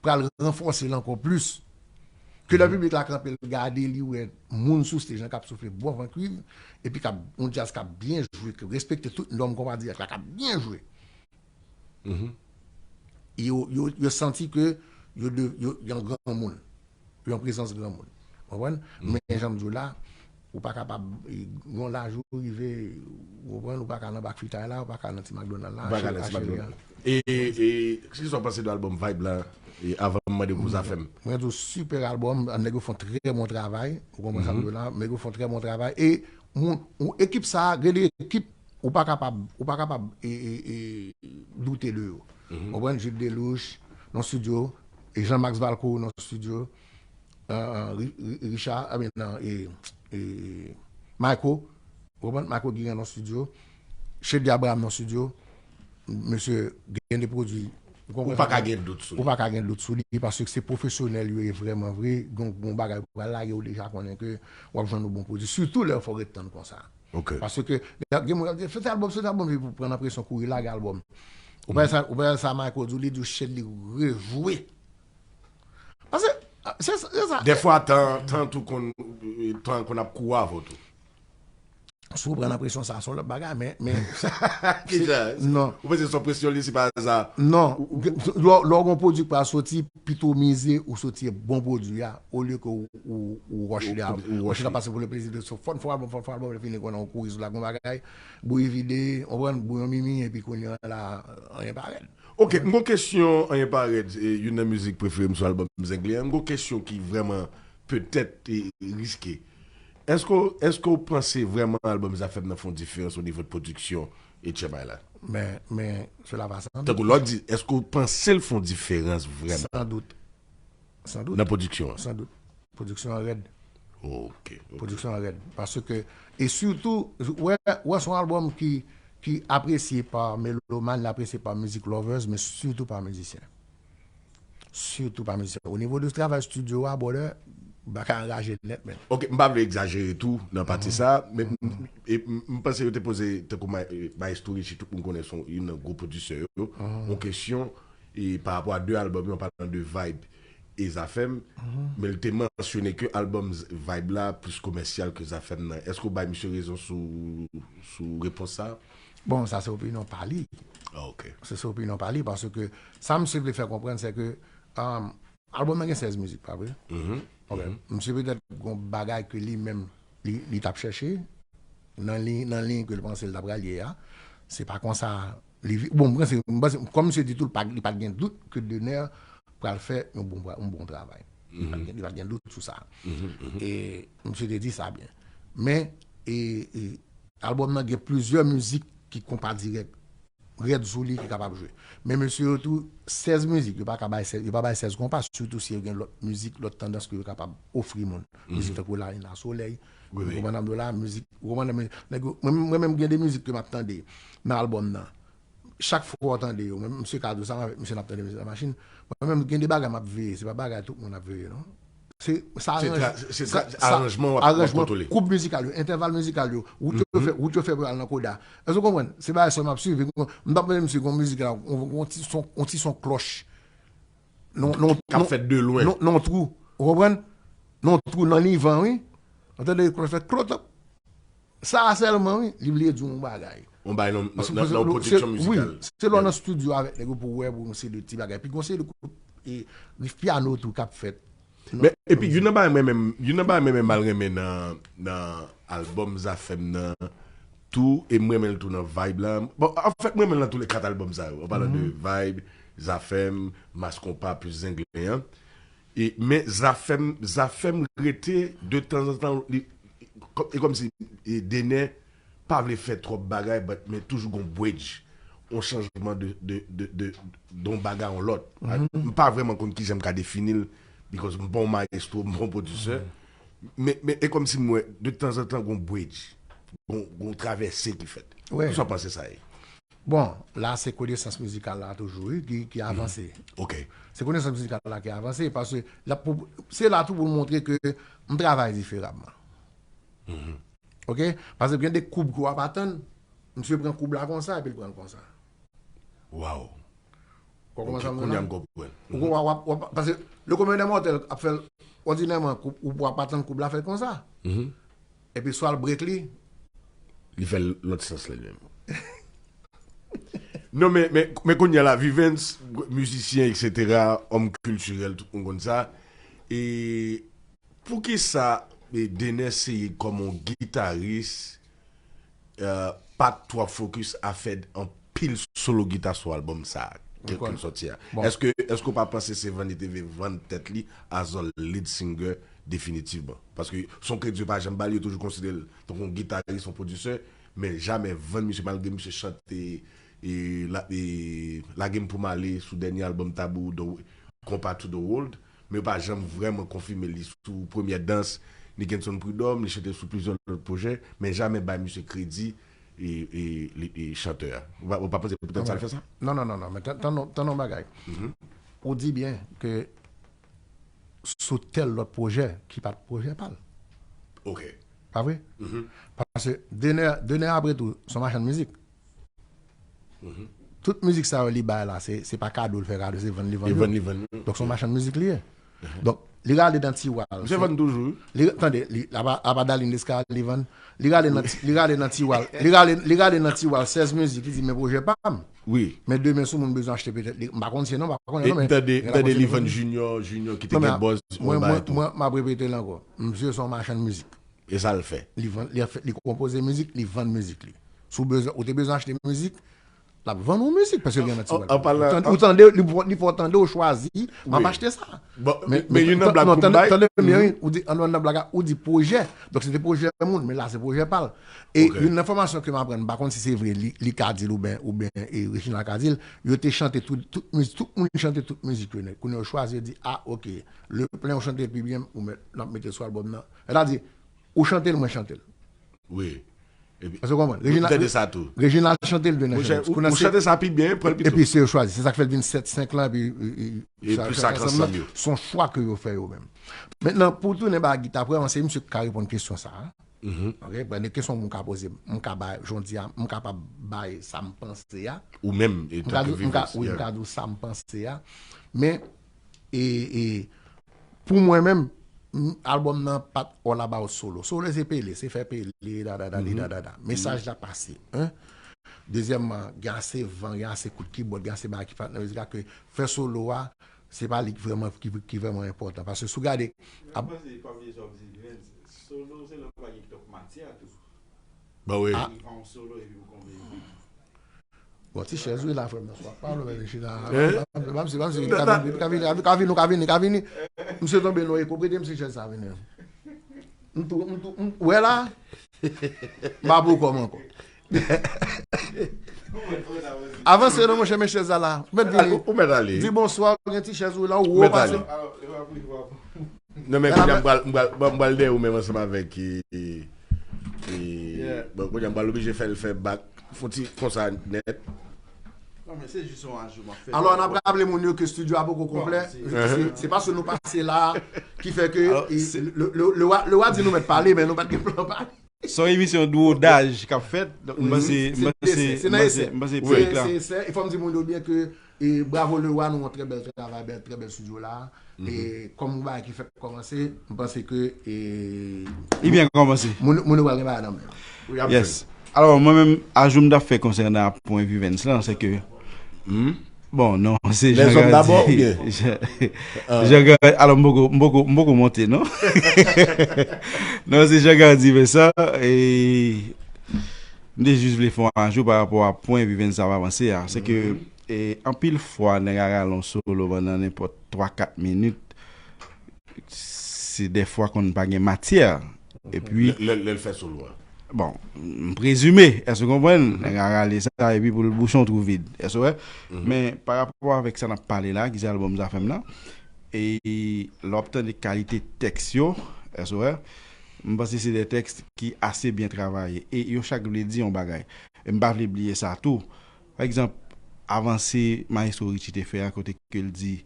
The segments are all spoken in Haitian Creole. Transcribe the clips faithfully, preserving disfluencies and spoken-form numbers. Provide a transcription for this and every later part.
pral ranfòse l ankò plis. Ke lè piblik la kanpe, l gade, li wè moun sou stage lan k ap soufle bon van kwiv, epi k ap, yon djaz k ap byen jwe, ke respekte tout nòm konpa dirèk la, k ap byen jwe. Yo, yo, yo santi ke yo, de, yo, yo yon granmoun. Yo yon prezans granmoun. Konprann? Men jan m di w la, ou pa kapab, e, yon laj ou rive, ou konprann, ou pa ka nan bak fritay la, ou pa ka nan ti McDonald la, Ou pa ka nan ti McDonald. E, e, e, kisa w panse de albòm Vibe la, e, avan m mande pou Zafèm? Mwen di w, sipè albòm, nèg yo fè yon trè bon travay, ou konprann sa m di w la, nèg yo fè yon trè bon travay, e, moun, ou, ekip sa, gen de ekip, ou pa kapab, ou pa kapab, e, e, e, doute de yo. Ou konprann? Jude Delouche, nan studio, e Jean Max Valcourt, nan studio, euh, Ri- Ri- Richard, I mean, nan, e, e, Marco, ou konprann? Marco Guirin nan studio, Chedly Abraham nan studio, mesye gen de pwodui. Ou pa ka gen dout sou li. Ou pa ka gen dout sou li, paske se pwofesyonèl yo ye vrèman vre, gen yon bagay pou pral lage, ou deja konnen ke w ap jwenn yon bon pwodui, sitou lè w fè w ret tann konsa. Paske, gen moun k ap di, "Soti albòm, soti albòm," epi pou pran nan presyon kouri lage albòm. Ou pa sa, ou pa sa Michael di w, li di w Chedly rejwe. Paske, se, se sa. Dèfwa, tan, tan tou konn, tan konn ap kouri avè w tou. Si w pran nan presyon sa, se yon lòt bagay, men, men, Kisa? Non. Ou panse se yon presyon li, se pa aza? Non. Lè, lè w gen yon pwodui k pral soti, pito mize ou soti bon pwodui a, olye ke ou, ou, ou rush li a. Ou rush li a pase pou le plezi de so, fòn fò albòm, fòn fò albòm, lè fini konnen ou kouri sou la, gon bagay, bouyi vide, ou konprann, bouyon mimi, epi kounye a la, anyen pa rèd. Ok, m gon kesyon, anyen pa rèd, e, youn nan mizik prefere m sou albòm Zenglen an, m gon kesyon ki vrèman petèt e riske. Èske, èske w panse vrèman albòm Zafèm nan fè yon diferans o nivo de pwodiksyon e tchèbay la? Men, men, cela va sans doute. Tankou lè w di, èske w panse l fè yon diferans vrèman? Sans doute. Sans doute. Nan pwodiksyon an? Sans doute. Pwodiksyon an rèd. Ok, ok. Pwodiksyon an rèd. Paske, e sitou, wè, wè se yon albòm ki, ki apresye pa melomàn, li apresye pa music lovers, men sitou pa mizisyen. Sitou pa mizisyen. O nivo de travay estidyo a, brother, bagay anraje nèt, men. Ok, m pa vle egzajere tou nan pati sa, men m, e m, m panse yo te poze, tankou ma-, e, Maestro Richie, tout moun konnen se yon, youn nan gwo pwodisè yo, yon kesyon, e pa rapò a de albòm yo, an palan de Vibe e Zafèm, men l te mansyone ke albòm Z-, Vibe la plis komèsyal ke Zafèm nan. Èske w bay misye rezon sou, sou repons sa? Bon, sa se opinyon pa li. Ah, ok. Se, se opinyon pa li, paske sa misye vle fè konprann, se ke, um, albòm nan gen sèz mizik, pa vre? Ok. Misye petèt gon bagay ke li menm, li, li t ap chèche, nan liy, nan liy ke l panse l t ap pral ye a. Se pa konsa, li vi-, bon, m panse, m panse, kòm misye di tou, li pa, li pa t gen dout ke Dener pral fè yon bon, yon bon travay. Li pa t gen, li pa t gen dout sou sa. E misye te di sa byen. Men, e, e, albòm nan gen plizyè mizik ki konpa dirèk, rèd sou li ki kapab jwe. Men mesye yo tou, sèz mizik, yo pa ka bay sèz, yo pa bay sèz konpa, sitou si yo gen lòt mizik, lòt tandans ke yo kapab ofri moun. Mizik tankou La Lune à Soleil, ou konprann sa m di w la, mizik, ou konprann, men, nèg yo, mwen, mwen menm gen de mizik ke m ap tande nan albòm nan. Chak fwa w tande yo, mwen, misye ka di w sa, mwen avèk misye n ap tande mizik nan machin, mwen menm gen de bagay m ap veye, se pa bagay tout moun ap veye, non. Se, sa, se aranjman w ap, w ap kontwole. Koup mizikal yo, entèval mizikal yo, wout yo fè, wout yo fè pou yo al nan koda. Èske w konprann? Se bagay sa m ap swiv. M t ap mande misye gon mizik la, yon, yon ti son, yon ti son klòch. Non, non, k ap fèt de lwen. Non, non, twou. Ou konprann? Non, twou nan liy van, wi. Ou tande klòch fè klotòp. Sa sèlman, wi, li vle di yon bagay. Yon bagay nan, nan, nan yon pwodiksyon mizikal. Wi, se lè w nan estidyo avèk nèg yo pou w wè, pou yon seri de ti bagay. Pi gon seri de kout, e, riff pyano tou k ap fèt. Men, epi, youn nan bagay mwen menm, youn nan bagay mwen menm m al renmen nan, nan albòm Zafèm nan tou, e m renmen l tou nan Vibe la. Bon, anfèt, m renmen l nan tou le kat albòm sa yo. An palan de Vibe, Zafèm, Mass Konpa, plis Zenglen an. E, men Zafèm, Zafèm rete, de tanzantan, li, kò-, e kòmsi, e, Dener pa vle fè twòp bagay, but, men toujou gon bridge, yon chanjman de, de, de, de, de yon bagay a yon lòt. M pa vrèman konn kijan m ka defini l, because m pa yon maestro, m pa yon pwodisè. Men, men e kòmsi m wè, de tanzantan, gon bridge, gon, gon travèse ki fèt. Kisa w panse sa ye? Bon, la se konesans mizikal la toujou, wi, ki, ki avanse. Ok. Se konesans mizikal la ki avanse, paske l ap pou, se la tou pou l montre ke m travay diferaman. Ok? Paske gen de koub ke w ap atann, misye pran koub la konsa, epi l pran l konsa. Waw. Ou konprann sa m di la? Ou konprann, w ap, w ap, paske le commun des mortels ap fè l òdinèman, ou, ou ap atann koub la fè l konsa. Epi swa l break li. Li fè l lòt sans la li menm. Non, men, men, men kounye a la, Vivens, mizisyen, et cetera, òm kiltirèl, tout moun konn sa. E poukisa, e, Dener Ceïd kòm yon gitaris, e, pa t twò fokis a fè anpil solo gita sou albòm sa a, ke, ke l sòti a? Èske, èske w pa panse se vann li te vle vann tèt li as a lead singer definitivman? Paske son kredi yo pa janm ba l, yo toujou konsidere l tankou yon gitaris, yon pwodisè, men jamè vann misye, malgre misye chante e, la, e, Lage m pou m ale sou dènye albòm Tabou, The Compa to the World, men yo pa janm vrèman konfime li sou Premyè Dans, Nickenson Prud'homme, li chante sou plizyè lòt pwojè, men jamè bay misye kredi e, e, li- e chantè a. Ou pa, ou pa panse poutèt sa l fè sa? Non, non, non, non, men tann yon bagay. Ou di byen ke sou tèl lòt pwojè ki pa t pwojè pa l. Ok. Pa vre? Paske Dener, Dener apre tou, se yon machann mizik. Tout mizik sa yo li bay la, se, se pa kado l fè kado, se vann li vann yo. Li vann, li vann yo. Donk, se yon machann mizik li ye. Donk, li rale nan tiwa l. Misye vann toujou, wi. Li, tande, li, apa, apa Darline Descartes, li vann. Li rale nan, ti- li rale nan tiwa l. Li rale, li rale nan tiwa l sèz mizik, li di, men pwojè pa m. Wi. Men demen, si yon moun bezwen achte petèt, li, m pa konn si non, m pa konnen non, men tande, tande li vann Junior, Junior ki te gen buzz, mwen, mwen, mwen, m ap repete l ankò. Misye se yon machann mizik. E sa l fè? Li vann, li fè, li konpoze mizik, li vann mizik li. Si w bezwen, ou te bezwen achte mizik, l ap vann ou mizik, paske l gen nan ti wal. Ou tande, li fè w tande, ou chwazi, m ap achte sa. Men, men youn nan blag pou m bay. Tande byen, wi, ou di, an nan blag la, ou di pwojè. Donk, se te pwojè moun, men la, se pwojè pa l. E youn nan enfòmasyon ke m aprann, m pa konn si se vre, li, li ka di l oubyen, oubyen e, Reginald ka di l, yo te chante tout, tout mizik, tout moun chante tout mizik yo nèt. Kounye a yo chwazi, yo di, a, ok, Leplen ou chante l pi byen, ou mèt, n ap mete l sou albòm nan. Sètadi, ou chante l, mwen chante l. Wi. Èske w konprann? Reginald chante l, Dener chante l. Ou chante sa pi byen, pran l pito. Epi se yo chwazi. Se sa k fè l vin sèt senk lan, epi, epi sa yo fè ansanm nan. Se yon chwa ke yo fè yo menm. Mentnan, pou tounen ba gita, premyèman, se misye ki ka reponn kesyon sa a. Ok, premye kesyon moun ka poze m, m ka bay, jodi a, m kapab bay sa m panse a. Ou menm, etanke Vivens. Wi, m ka di w sa m panse a. Men, e, e, pou mwen menm, m- albòm nan pa t all about solo. Solo se pele, se fè pele, dadadadi, dadada. Mesaj la pase. Dezyèmman, gen ase van, gen ase kout kibòd, gen ase bagay ki fèt nan mizik la ke fè solo a, se pa li ki vrèman, ki, ki vrèman enpòtan. Paske si w gade, ap- Solo se lè w pa gen twòp matyè tou. Ba wi. Li fè yon solo epi pou konbyen. Bon, ti chèz wi la, frè m, nan swa pa w menm chita. Banm si, banm si, ka vini, ka vini, ka vini, ka vini. Misye tonbe nan eko, prete m ti chèz sa vini. M tou, m tou, m wè la. M pa pou kòm ankò. Avanse non, monchè, men chèz la la. Ou mèt vini. Ou mèt ale. Di bonswa, gen ti chèz ou la, ou wo pase. Non, men kounye a m pral, m pral, m pral dèyè ou menm ansanm avèk, e, e, bon, kounye a m pral oblije fè l fè bak. Fon ti konsa nèt. Non, men se jis yon ajout m ap fè. Alò, n ap raple moun yo ke estidyo a poko konplè. Se, se paske nou pase la ki fè ke, e, le, le, le wa, le wa di nou mèt pale, men nou pa t gen plan pale. Se yon emisyon dwodaj k ap fèt. Donk, m panse, m panse, m panse, m panse piblik la. Se, se, e fò m di moun yo byen ke, e, bravo Leroy, nou yon trè bèl travay, bèl, trè bèl estidyo la. E kòm yon bagay ki fèk kòmanse, m panse ke, e, li byen kòmanse. Moun, moun yo pral gen bagay nan men. Yes. Alò, mwen menm, ajout m t ap fè konsènan pwen Vivens lan, se ke Bon, non, se Jean Gardy. Jean, Jean Gardy, alò, m poko, m poko, m poko monte, non? Non, se Jean Gardy Vincent, e m te jis vle fè yon ajout pa rapò a pwen Vivens ap avanse a. Se ke, e, anpil fwa, nèg a rale yon solo pandan nenpòt twa, kat minit, se dèfwa konn pa gen matyè. Epi lè, lè, lè l fè solo a. Bon, m prezime, èske w konprann? Nèg a rale sa, epi pou l bouche yon twou vid, èske w wè? Men, pa rapò avèk sa n ap pale la, ki se albòm Zafèm nan, e lè w ap tande kalite tèks yo, èske w wè? M panse se de tèks ki ase byen travaye. E yo chak vle di yon bagay. E m pa vle bliye sa tou. Pa egzanp, avanse Maestro Richie te fè a, kote ke l di,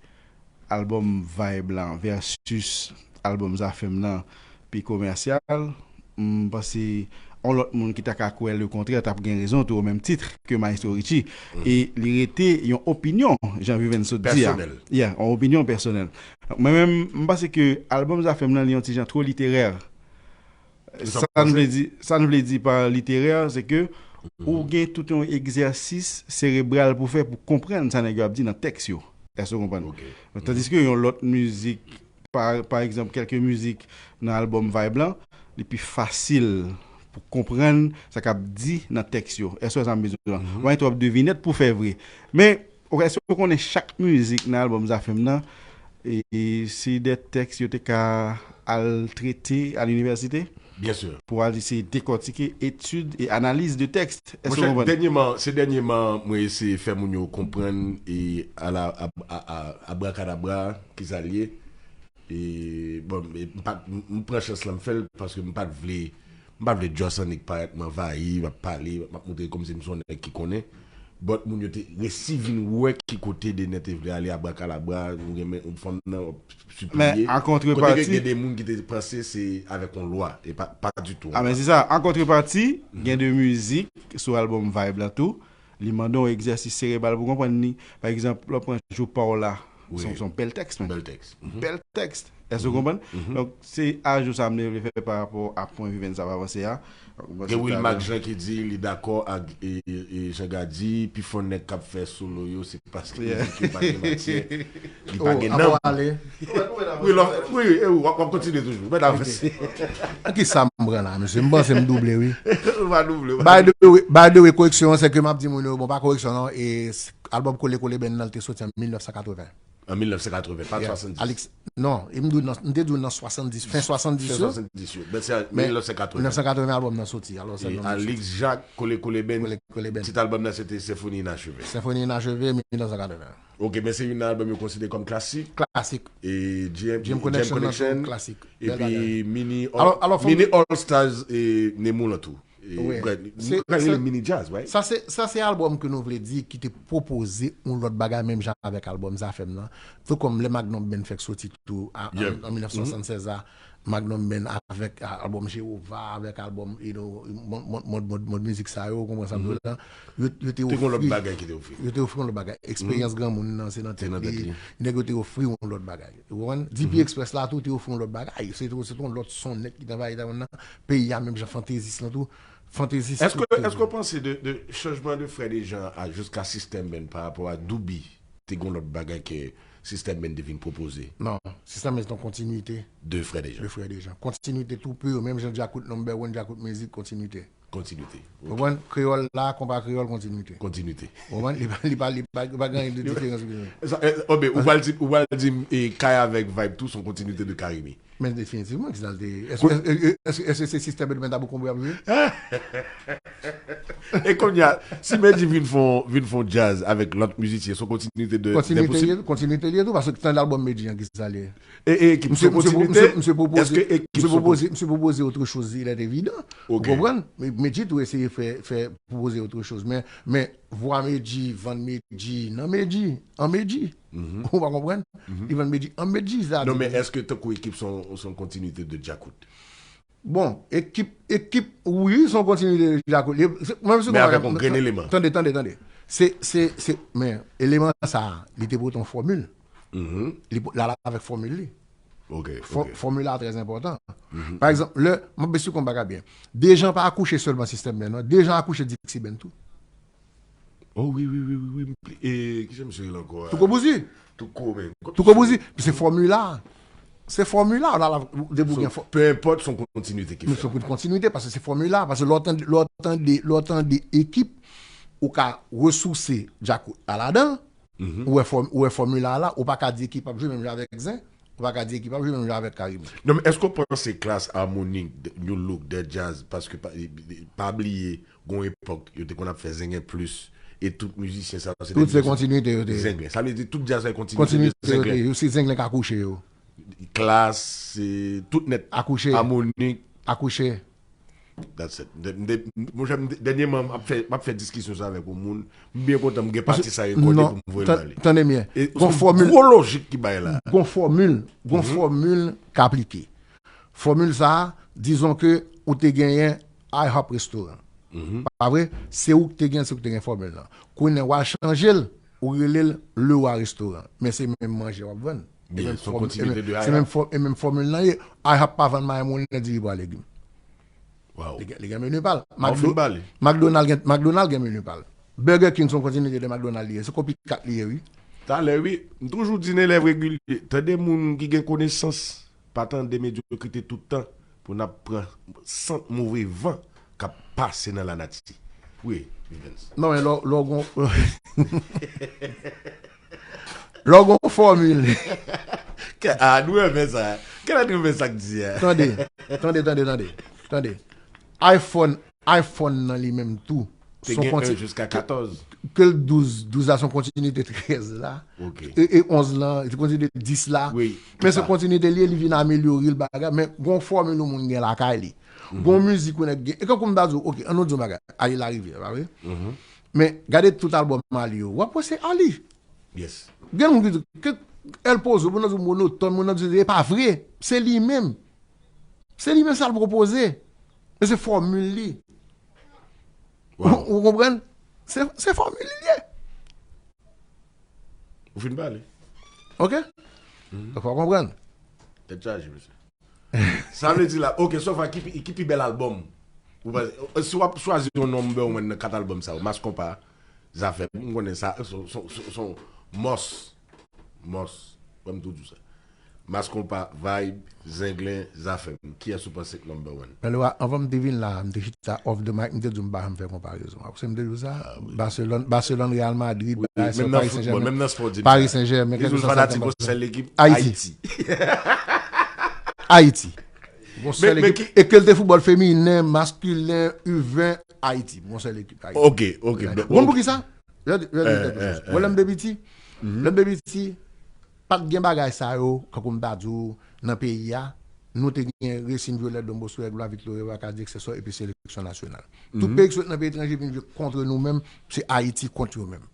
albòm Vibe la versus albòm Zafèm nan pi komèsyal. M panse yon lòt moun ki ta ka kwè lekontrè t ap gen rezon tou, o menm tit ke Maestro Richie. E li rete yon opinyon, jan Viven sot di a. Pèsonèl. Yeah, yon opinyon pèsonèl. Donk, mwen menm, m panse ke albòm Zafèm nan, li yon ti jan twò literè. Sa n vle di, sa n vle di pa literè, se ke ou gen tout yon egzèsis serebral pou fè pou konprann sa nèg yo ap di nan tèks yo. Èske w konprann? Tandiske yon lòt mizik, pa, pa egzanp, kèlke mizik nan albòm Vibe lan, li pi fasil pou konprann sa k ap di nan tèks yo. Èske w wè sa m bezwen di la? Ou pa gen twòp devinèt pou fè vre. Men, ok, èske w konnen chak mizik nan albòm Zafèm nan, e, e se de tèks yo te ka al trete a linivèsite? Byen si. Pou al eseye dekòtike etid e analiz de tèks. Èske w konprann? Dènyèman, se dènyèman mwen eseye fè moun yo konprann e a la, a, a, a, abrakadabra, ki sa l ye. E, bon, e, m pa, m, m pran chans lan, m fè l paske m pa t vle, m pa vle Joss Annick parèt m anvayi, m ap pale, m ap montre kòmsi m se yon nèg ki konnen. But moun yo te resi vin wè ki kote Dener te vle ale, abrakadabra, ou renmen, ou fanm nan, w ap sipliye. Men an kontrepati, kote ke gen de moun ki te panse se avèk yon lwa, e pa, pa ditou. A, men se sa. An kontrepati, gen de mizik sou albòm Vibe la tou. Li mande yon egzèsis serebral pou konprann li. Pa egzanp, lè w pran Jou pa w la, se yon, se yon bèl tèks, men. Bèl tèks. Bèl tèks. Èske w konprann? Donk, se ajou sa m te vle fè pa rapò a pwen Viven sa ap avanse a. Gen Wilmac Jean ki di li dakò ak, e, e, e, Jean Gady, pifò nèg k ap fè solo yo, se paske mizik yo pa gen matyè, li pa gen nanm. Wi, lò, wi, wi, e, w ap, w ap kontinye toujou. Mèt avanse. An ki sa m pran la, mesye? M panse m double, wi. Ou pa double, ou pa double. By the way, by the way, koreksyon an, se ke m ap di moun yo, bon, pa koreksyon non, e s-, albòm Kole Kole Band nan, l te soti an mil nèf san katreven. An mil nèf san katreven, pa swasanndis. Alex, non, e m dwe nan, m te dwe nan swasanndis, fen swasanndis yo. Fen swasanndis yo. Men se an mil nèf san katreven. Mil nèf san katreven albòm nan soti. Alò, e Alex Jacques, Kole Kole Band, Kole Kole Band, tit albòm nan se te Senfoni Inacheve. Senfoni Inacheve, mil nèf san katreven. Ok, men se youn nan albòm yo konsidere kòm klasik. Klasik. E J M, J M Connection nan tou, klasik. Bèl bagay. Epi Mini All, alò, alò, fò m Mini All Stars e Nemours lan tou. E, wi. Brad, se, nou ka rele sa, mini jazz, right? Sa se, sa se albòm ke nou vle di ki te pwopoze yon lòt bagay, menm jan avèk albòm Zafèm nan. Tou kòm lè Magnum Band fèk soti tou a, an, an mil nèf san swasannsèz a, Magnum Band avèk a, albòm Jewova, avèk albòm, you know, mòd, mòd, mòd, mòd, mòd mizik sa yo, ou konprann sa m di w la? Yo, yo te ofri, te gen yon lòt bagay ki te ofri. Yo te ofri yon lòt bagay. Eksperyans granmoun nan, se nan tèt li. Nèg yo te ofri yon lòt bagay. Ou konprann? D P Express la tou te ofri yon lòt bagay. Se te, se te yon lòt son nèt ki t anvayi ta moun nan. Peyi a, menm jan Fantezis lan tou. Fantezis tou te. Èske, èske w panse de, de chanjman de Frè Dejan a jiska System Band pa rapò a Douby te gen yon lòt bagay ke System Band te vin pwopoze? Non, System Band se yon kontinwite de Frè Dejan. De Frè Dejan. Kontinwite tou pur, menm jan Djakout number one, Djakout mizik, kontinwite. Kontinwite. Ok. Ou konprann? Kreyòl la, konpa kreyòl, kontinwite. Kontinwite. Ou konprann? Li pa, li pa, li pa, li pa gen anyen de diferans. Sa, eh, oh, ben, ou pral di, ou pral di m, eh, Kay avèk Vibe tou se yon kontinwite de Carimi. Men definitivman, ki sa l te ye? Èske, èske, èske, èske se System Band Tabou Konbo y ap jwe? E kounye a, si Medjy vin fè yon, vin fè yon jazz avèk lòt mizisyen, se yon kontinwite de, de posib? Kontinwite li ye, kontinwite li ye tou, paske tan albòm Medjy an, ki sa l ye? E, e ekip se kontinite? Èske ekip se kontinite? Misye pwopoze, misye pwopoze autre chose, il est évident. Ou konprann? Men, Medjy tou eseye fè, fè pwopoze autre chose. Men, men, vwa Medjy, vann Medjy, nan Medjy, an Medjy. Ou pa konprann? Li vann Medjy, an Medjy, sa. Non, men èske tankou ekip se yon, se yon kontinite de Djakout? Bon, ekip, ekip, wi, se yon kontinite de Djakout. Li, se, menm si men avèk yon grenn eleman. Tande, tande, tande. Se, se, se, men eleman sa, li te pote yon fòmil. Li po-, l al avèk fòmil li. Ok, fò-, ok. Fòmil la trè enpòtan. Pa egzanp, lè, m ap esplike yon bagay byen. Dejan pa akouche sèlman System Band, non. Dejan akouche Dixie Band tou. Oh, wi, wi, wi, wi, wi. E, kijan misye rele ankò a? Touko Bouzi. Touko, men. Touko Bouzi. Se fòmil la. Se fòmil la. La, la, depi w gen fò-, pe enpòt, se yon kontinite ki fèt. Se yon kontinite, paske se fòmil la. Paske lè w tande, lè w tande, lè w tande ekip, ou ka resouse Djakout a ladan, ou wè fòm-, ou wè fòmil la, ou pa ka di ekip ap jwe menm jan avèk Zen, ou pa ka di ekip ap jwe menm jan avèk Carimi. Non, men èske w panse klas amonik, de, new look, de jazz, paske pa, pa bliye, gon epòk, yo te konn ap fè Zenglen plis, e tout mizisyen sa yo, se te mizisyen Zenglen. Tout se kontinite yo te ye. Sa vle di tout jazz la kontinite de Zenglen. Kontinite yo te ye, se Zenglen k akouche yo. Klas, e, tout nèt. Akouche. Amonik. Akouche. That's it. De, de, monchè, m, dènyèman, m ap fè, m ap fè diskisyon sa avèk yon moun. M byen kontan m gen pati sa rekòde pou m voye l ale. Tande byen. E, gon fòmil, gwo lojik ki bay la. Gon fòmil, gon fòmil k aplike. Fòmil sa a, dizon ke ou te genyen IHOP Restaurant. Pa vre? Se ou ki te gen, se ou ki te gen fòmil lan. Kounye a w al chanje l, ou rele l Leroy Restaurant. Men se menm manje w ap vann. E menm fòm- e menm- se menm fò- e menm fòmil lan ye. IHOP pa vann mayi moulen, diri, pwa, legim. Li gen, li gen meni pa l. McDonald gen, McDonald gen meni pa l. Burger King se yon kontinite de McDonald li ye. Se copycat li ye, wi. Talè, wi. M toujou di n elèv regilye. Tande moun ki gen konesans, pa tande medyokrite tout tan pou n ap pran sant move van k ap pase nan lanati. Wi, Vivens. Non, men lò, lò gon, lò gon fòmil. Ah, nou renmen sa. Kèlè nou renmen sa k di a? Tande, tande, tande, tande. Tande. iPhone, iPhone nan li menm tou. Te gen en jiska katòz. Ke l douz, douz la se yon kontinite trèz la. E, e onz lan, se kontinite dis la. Men se kontinite li, li vin amelyore l bagay. Men gon fòmil yon moun gen lakay li. Gon mizik yon nèg gen. E kankou m ta di w, oke, ann nou di yon bagay. Ali Larivière, pa vre? Men gade tout albòm Ali yo. W ap wè se Ali. Gen moun ki di, ke El Pozo, moun nan di w monotòn, moun nan di, e pa vre. Se li menm. Se li menm sa l pwopoze. Men se fòmil li. Ou, ou konprann? Se, se fòmil li ye. Ou fin pale. Oke? Fò w konprann. Tèt chaje, mesye. Sa vle di la, oke, so far, ki pi, ki pi bèl albòm? Ou pa, si w ap chwazi yon number one nan kat albòm sa yo, Mass Konpa, Zafèm, m konnen sa, son, son, son, son, Mòs, Mòs, ban m tou di w sa. Mass Konpa, Vibe, Zenglen, Zafèm. Kiyès ou panse k number one? Anlè, anvan m te vin la, m te chita off the mic, m te di w m pa janm fè konparezon. Apre m te di w sa, Barcelone, Barcelone, Real Madrid, Paris Saint-Germain, Paris Saint-Germain, kèlkeswa sa l te, Ayiti. Ayiti. Gon sèl ekip. E ke l te foutbòl feminen, maskilen, U ven, Ayiti. Gon sèl ekip, Ayiti. Oke, oke. Ou konn poukisa? Lè m te piti, lè m te piti, pa t gen bagay sa yo, kankou m ta di w, nan peyi a. Nou te gen Racing Violet, Don Bosco, Aigle Noir, Victoria, Wakazi, et cetera, epi seleksyon nasyonal. Tout peyi ki sot nan peyi etranje vin jwe kont nou menm, se Ayiti kont yo menm.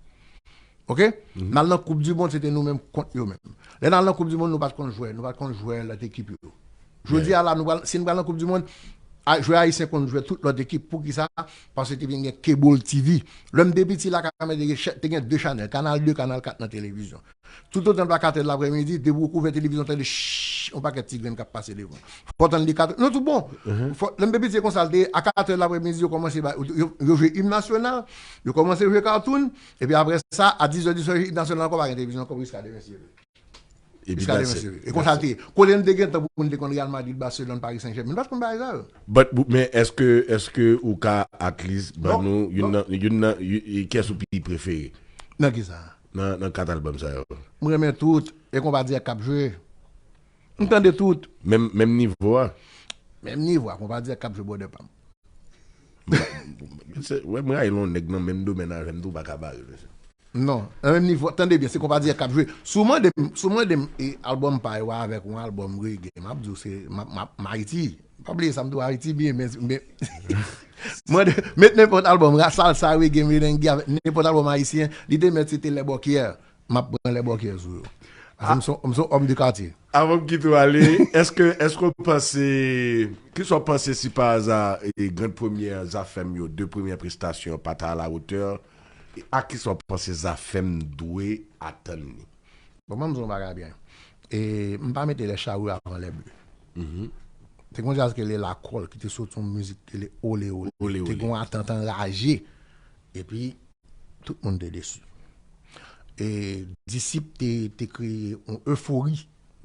Oke? N al nan Koup di Mond, se te nou menm kont yo menm. Lè n al nan Koup di Mond, nou pa t konn jwè, nou pa t konn jwè lòt ekip yo. Jodi a la, nou pral, si n pral nan Koup di Mond, a, jwè ayisyen konn jwè tout lòt ekip. Poukisa? Paske te vin gen cable T V. Lè m te piti, lakay mwen te gen, te gen de chanèl, Kanal de, Kanal kat nan televizyon. Toutotan l pa kat è laprèmidi, depi w kouvè televizyon, tande chhh, yon pakèt ti grenn k ap pase devan. Fò w tann li kat, nou tout bon. Fò, lè m te piti, se konsa l te ye. A kat è laprèmidi, yo kòmanse ba, yo, yo jwe im nasyonal, yo kòmanse jwe cartoon, epi apre sa, a dis è di swa, yo jwe im nasyonal ankò, pa gen televizyon ankò, jiska demen, si Dye vle. Jiska demen, si Dye vle. E konsa l te ye. Kote n te gen tan pou n te konn Real Madrid, Barcelone, Paris Saint-Germain, nou pa t konn bagay sa yo. But, men èske, èske ou ka at least ban nou youn nan, youn nan, y-, y-, kiyès ou pi prefere? Nan ki sa? Nan, nan kat albòm sa yo. M renmen tout. E konpa dirèk k ap jwe. M tande tout. Menm, menm nivo a? Menm nivo a, konpa dirèk k ap jwe brother pa m. Wè, m rayi lè yon nèg nan menm domèn avè m tou pa ka bare l, mesye. Non, nan menm nivo, tande byen, se konpa dirèk k ap jwe. Si w mande m, si w mande m, e, albòm pa yo avèk yon albòm reggae, m ap di w se, m ap, m ap, m Ayiti. Pa bliye sa, m di w Ayiti byen, men, men, mande, met nenpòt albòm, ra-, salsa, reggae, merengue, avèk nenpòt albòm ayisyen, li te mèt site Les Bòkyè. M ap pran Les Bòkyè sou yo. Paske m se, m se yon òm de katye. Avan m kite w ale, èske, èske w panse, kisa w panse si pa aza, e, grenn premyè Zafèm yo, de premyè prestasyon pa t a la wotè, e a kisa w panse Zafèm dwe atann li? Bon, ban m di w yon bagay byen. E, m pa mete les charrues avant les bœufs. Te gon djaz ki rele Lakòl, ki te soti yon mizik ki rele Olé Olé. Te gon atant anraje. Epi, tout moun te desi. E Disip te, te kreye yon efori.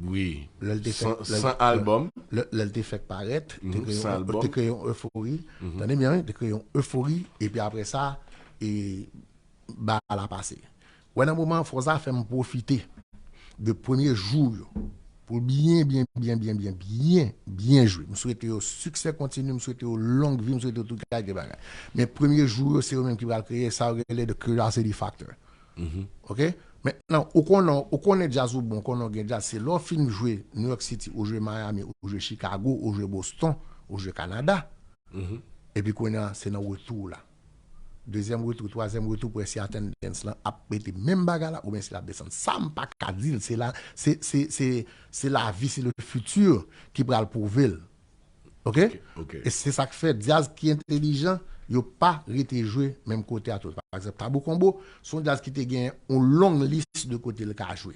Wi. Lè l te fèk, san, lè l, san albòm. Lè, lè l te fèk parèt, te kreye yon, te kreye yon efori. Tande byen, wi, te kreye yon efori. Epi apre sa, e, bagay la pase. Wè, nan moman an, fò Zafèm pwofite de premye jou yo pou l byen, byen, byen, byen, byen, byen, byen jwe. M swete yo siksè kontini, m swete yo long vi, m swete yo tout kalite bagay. Men premye jou yo, se yo menm ki pral kreye sa yo rele the curiosity factor. Oke? Mentnan, ou konnen, ou konnen djaz ou bon, ou konnen w gen djaz, se lè w fin jwe New York City, ou jwe Miami, ou jwe Chicago, ou jwe Boston, ou jwe Kanada. Epi kounye a, se nan retou w la. Dezyèm retou, twazyèm retou, prè si attendance lan ap rete menm bagay la, oubyen si l ap desann. Sa m pa ka di l, se la, se, se, se, se lavi, se le futur ki pral pwouve l. Ok? E se sa k fè djaz ki entelijan, yo pa rete jwe menm kote a tou. Pa egzanp, Tabou Konbo, se yon djaz ki te gen yon long lis de kote l ka jwe.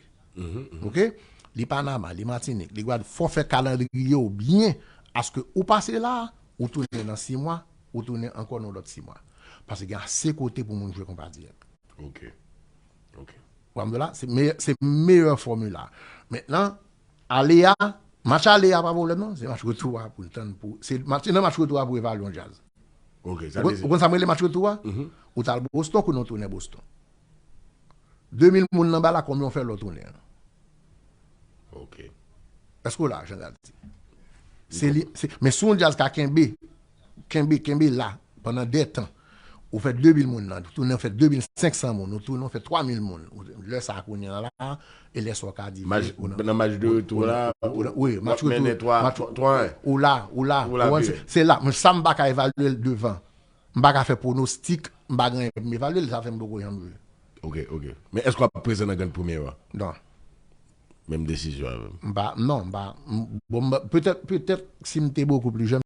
Ok? Li Panama, li Matinik, li Gwadloup. Fò w fè kalandriye w byen, aske ou pase la, ou tounen nan sis mwa, ou tounen ankò nan lòt sis mwa. Paske gen ase kote pou moun jwe konpa dirèk. Ok. Ok. Ou konprann la? Se meyè, se meyè fòmil la. Mentnan, ale a, match ale a pa pwoblèm non, se match retou a pou n tann pou, se match, se nan match retou a pou evalye yon djaz. Ok, sa Ou vle di. konn sa m rele match retou a? Ou t al Boston, kounye w tounen Boston. De mil moun nan bal la, konbyen w fè lè w tounen an? Ok. Èske w la, Jean Galtier? Se li, se, men si yon djaz ka kenbe, kenbe, kenbe la, pandan de tan, ou fè de mil moun nan, ou tounen fè de mil senk san moun, ou tounen fè twa mil moun. Ou- Lè sa a kounye a la, e lè sa w ka di Match, ou nan- nan match de retou la, ou la- wi, match w ap mennen retou, twa match- twa en. Ou la, ou la, Ou la ou wè, byen. se- se la. Men sa m pa ka evalye l devan. M pa ka fè pwonostik, m pa gen anyen pou m evalye l, sa fè m poko janm jwe. Ok, ok. Men èske w ap prezan nan Grand Premye a? Non. Menm desizyon an menm. M pa, non, m pa, m- bon, m- petèt, petèt, si m te bokou pli jèn,